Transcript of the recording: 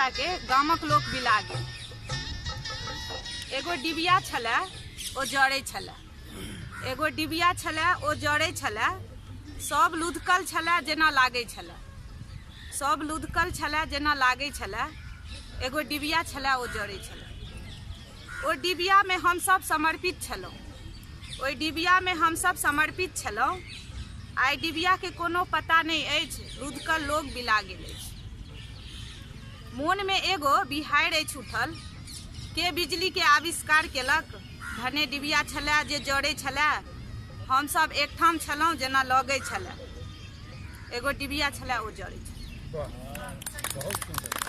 कविताके गामक लोक बिला गेल। एगो डिबिया छलए ओ जरै छलए, एगो डिबिया छलए ओ जरै छलए, सब लुधकल छलए जेना लागै छलए, सब लुधकल छलए जेना लागै छलए, एगो डिबिया छलए ओ जरै छलए। ओ डिबियामे हमसभ समर्पित छलहुँ, ओहि डिबियामे हमसभ समर्पित छलहुँ, आइ डिबियाके कोनो पता नहि अछि, लुधकल लोक बिला गेल अछि। मोनमे एगो बिहाड़ि अछि उठल, के बिजलीके आविष्कार केलक, भने डिबिया छलए जे जरै छलए, हमसभ एकठाम छलहुँ जेना लगै छलए, एगो डिबिया छलए ओ जरै छलए। वाह, बहुत सुंदर।